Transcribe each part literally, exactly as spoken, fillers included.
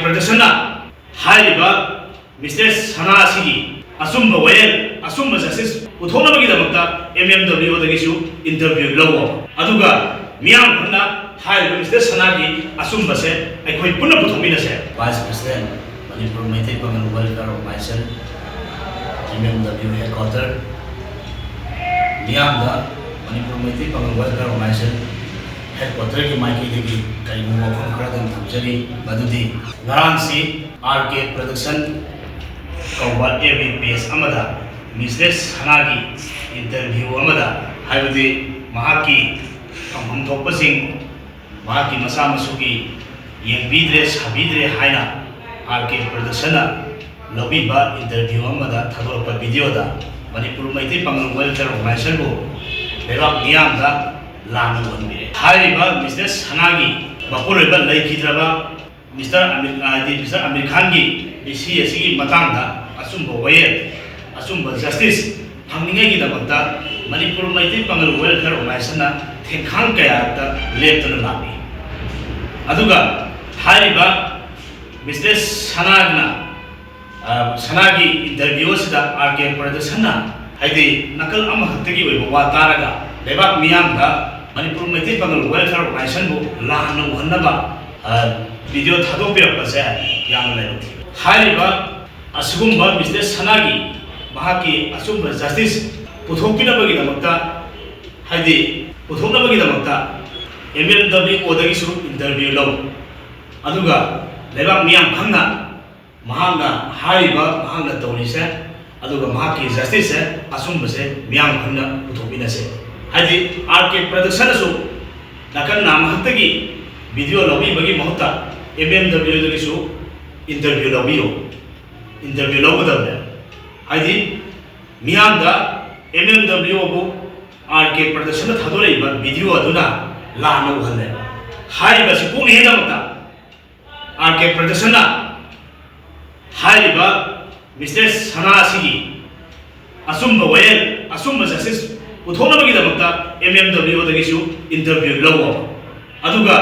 ꯄ꯭ꯔꯗꯛꯁꯟꯅ ꯍꯥꯏꯔꯤꯕ ꯃꯤꯁꯇꯔ ꯁꯅꯥ ꯑꯁꯤꯒꯤ ꯑꯆꯨꯝꯕ ꯋꯥꯌꯦꯜ, ꯑꯆꯨꯝꯕ ꯖꯁꯇꯤꯁ ꯄꯨꯊꯣꯛꯅꯕꯒꯤꯗꯃꯛꯇ ꯑꯦꯝ ꯑꯦꯝ ꯗꯕ꯭ꯂꯤꯎ ꯑꯣꯗꯒꯤꯁꯨ ꯏꯟꯇꯔꯚ꯭ꯌꯨ ꯂꯧꯑꯣ꯫ ꯑꯗꯨꯒ ꯃꯤꯌꯥꯝ ꯄꯨꯟꯅ ꯍꯥꯏꯔꯤꯕ ꯃꯤꯁꯇꯔ ꯁꯅꯥꯒꯤ ꯑꯆꯨꯝꯕꯁꯦ ꯑꯩꯈꯣꯏ ꯄꯨꯟꯅ ꯄꯨꯊꯣꯛꯃꯤꯟꯅꯁꯦ꯫ Vice President, Manipur Meitei Pangal Welfare Organization, M M W headquarter, ꯃꯤꯌꯥꯝꯗ ꯃꯅꯤꯄꯨꯔ ꯃꯩꯇꯩ ꯄꯥꯉꯜ Welfare Organization headquarterꯒꯤ ꯃꯥꯏꯀꯩꯗꯒꯤ ꯀꯔꯤꯒꯨꯝꯕ ꯋꯥꯐꯝ ꯈꯔꯗꯪ ꯊꯝꯖꯔꯤ꯫ ꯃꯗꯨꯗꯤ ꯉꯔꯥꯡꯁꯤ R K Production ꯀꯧꯕ F B page ꯑꯃꯗ ꯃꯤꯁꯇꯔ ꯁꯅꯥꯒꯤ ꯏꯟꯇꯔꯚ꯭ꯌꯨ ꯑꯃꯗ, ꯍꯥꯏꯕꯗꯤ ꯃꯍꯥꯛꯀꯤ ꯐꯪꯐꯝ ꯊꯣꯛꯄꯁꯤꯡ, ꯃꯍꯥꯛꯀꯤ ꯃꯆꯥ ꯃꯁꯨꯒꯤ ꯌꯦꯡꯕꯤꯗ꯭ꯔꯦ, ꯁꯥꯕꯤꯗ꯭ꯔꯦ ꯍꯥꯏꯅ R K Productionꯅ ꯂꯧꯕꯤꯕ ꯏꯟꯇꯔꯚ꯭ꯌꯨ ꯑꯃꯗ ꯊꯥꯗꯣꯔꯛꯄ ꯚꯤꯗꯤꯑꯣꯗ ꯃꯅꯤꯄꯨꯔ ꯃꯩꯇꯩ ꯄꯥꯉꯜ Welfare Organizationꯕꯨ ꯂꯩꯕꯥꯛ ꯃꯤꯌꯥꯝꯗ ꯂꯥꯟꯅ ꯎꯍꯟꯕꯤꯔꯦ꯫ ꯍꯥꯏꯔꯤꯕ ꯃꯤꯁꯇꯔ ꯁꯅꯥꯒꯤ ꯃꯄꯨꯔꯣꯏꯕ ꯂꯩꯈꯤꯗ꯭ꯔꯕ ꯃꯤꯁꯇꯔ ꯑꯃꯤꯔ, ꯍꯥꯏꯗꯤ ꯃꯤꯁꯇꯔ ꯑꯃꯤꯔ ꯈꯥꯟꯒꯤ ꯃꯤꯁꯤ ꯑꯁꯤꯒꯤ ꯃꯇꯥꯡꯗ ꯑꯆꯨꯝꯕ ꯋꯥꯌꯦꯜ, ꯑꯆꯨꯝꯕ ꯖꯁꯇꯤꯁ ꯐꯪꯅꯤꯡꯉꯥꯏꯒꯤꯗꯃꯛꯇ ꯃꯅꯤꯄꯨꯔ ꯃꯩꯇꯩ ꯄꯥꯉꯜ Welfare Organizationꯅ ꯊꯦꯡꯈꯥꯡ ꯀꯌꯥꯔꯛꯇ ꯂꯦꯞꯇꯅ ꯂꯥꯛꯂꯤ꯫ ꯑꯗꯨꯒ ꯍꯥꯏꯔꯤꯕ ꯃꯤꯁꯇꯔ ꯁꯅꯥꯅ, ꯑ, ꯁꯅꯥꯒꯤ ꯏꯟꯇꯔꯚ꯭ꯌꯨ ꯑꯁꯤꯗ R K Productionꯅ, ꯍꯥꯏꯗꯤ ꯅꯥꯀꯜ ꯑꯃꯈꯛꯇꯒꯤ ꯑꯣꯏꯕ ꯋꯥ ꯇꯥꯔꯒ ꯂꯩꯕꯥꯛ ꯃꯤꯌꯥꯝꯗ ꯃꯅꯤꯄꯨꯔ ꯃꯩꯇꯩ ꯄꯥꯉꯜ Welfare Organizationꯕꯨ ꯂꯥꯟꯅ ꯎꯍꯟꯅꯕ, ꯑ, ꯚꯤꯗꯤꯑꯣ ꯊꯥꯗꯣꯛꯄꯤꯔꯛꯄꯁꯦ ꯌꯥꯝꯅ ꯂꯥꯏꯕꯛ ꯊꯤ꯫ ꯍꯥꯏꯔꯤꯕ ꯑꯁꯤꯒꯨꯝꯕ ꯃꯤꯁꯇꯔ ꯁꯅꯥꯒꯤ ꯃꯍꯥꯛꯀꯤ ꯑꯆꯨꯝꯕ ꯖꯁꯇꯤꯁ ꯄꯨꯊꯣꯛꯄꯤꯅꯕꯒꯤꯗꯃꯛꯇ, ꯍꯥꯏꯗꯤ ꯄꯨꯊꯣꯛꯅꯕꯒꯤꯗꯃꯛꯇ M M W ꯑꯣꯗꯒꯤꯁꯨ ꯏꯟꯇꯔꯚ꯭ꯌꯨ ꯂꯧ꯫ ꯑꯗꯨꯒ ꯂꯩꯕꯥꯛ ꯃꯤꯌꯥꯝ ꯈꯪꯅ ꯃꯍꯥꯛꯅ ꯍꯥꯏꯔꯤꯕ, ꯃꯍꯥꯛꯅ ꯇꯧꯔꯤꯁꯦ, ꯑꯗꯨꯒ ꯃꯍꯥꯛꯀꯤ ꯖꯁꯇꯤꯁꯁꯦ, ꯑꯆꯨꯝꯕꯁꯦ ꯃꯤꯌꯥꯝ ꯈꯪꯅ ꯄꯨꯊꯣꯛꯃꯤꯟꯅꯁꯦ꯫ ꯍꯥꯏꯗꯤ R K Productionꯅꯁꯨ ꯅꯥꯀꯟ ꯅꯥꯝꯃꯈꯛꯇꯒꯤ ꯚꯤꯗꯤꯑꯣ ꯂꯧꯕꯤꯕꯒꯤ ꯃꯍꯨꯠꯇ M M Wꯗꯒꯤꯁꯨ ꯏꯟꯇꯔꯚ꯭ꯌꯨ ꯂꯧꯕꯤꯌꯨ, ꯏꯟꯇꯔꯚ꯭ꯌꯨ ꯂꯧꯒꯗꯕꯅꯦ꯫ ꯍꯥꯏꯗꯤ ꯃꯤꯌꯥꯝꯗ M M W ꯑꯕꯨ R K Productionꯅ ꯊꯥꯗꯣꯔꯛꯏꯕ ꯚꯤꯗꯤꯑꯣ ꯑꯗꯨꯅ ꯂꯥꯟꯅ ꯎꯍꯜꯂꯦ꯫ ꯍꯥꯏꯔꯤꯕ ꯑꯁꯤ ꯀꯣꯛꯅꯤꯡꯉꯩꯗꯃꯛꯇ R K Productionꯅ ꯍꯥꯏꯔꯤꯕ ꯃꯤꯁꯇꯔ ꯁꯅꯥ ꯑꯁꯤꯒꯤ ꯑꯆꯨꯝꯕ ꯋꯥꯌꯦꯜ, ꯑꯆꯨꯝꯕ ꯖꯁꯇꯤꯁ ꯄꯨꯊꯣꯛꯅꯕꯒꯤꯗꯃꯛꯇ M M W ꯑꯣꯗꯒꯤꯁꯨ ꯏꯟꯇꯔꯚ꯭ꯌꯨ ꯂꯧꯑꯣ꯫ ꯑꯗꯨꯒ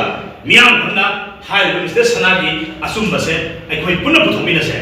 ꯃꯤꯌꯥꯝ ꯈꯨꯟꯅ ꯍꯥꯏꯔꯤꯕ ꯃꯤꯁꯇꯔ ꯁꯅꯥꯒꯤ ꯑꯆꯨꯝꯕꯁꯦ ꯑꯩꯈꯣꯏ ꯄꯨꯟꯅ ꯄꯨꯊꯣꯛꯃꯤꯟꯅꯁꯦ꯫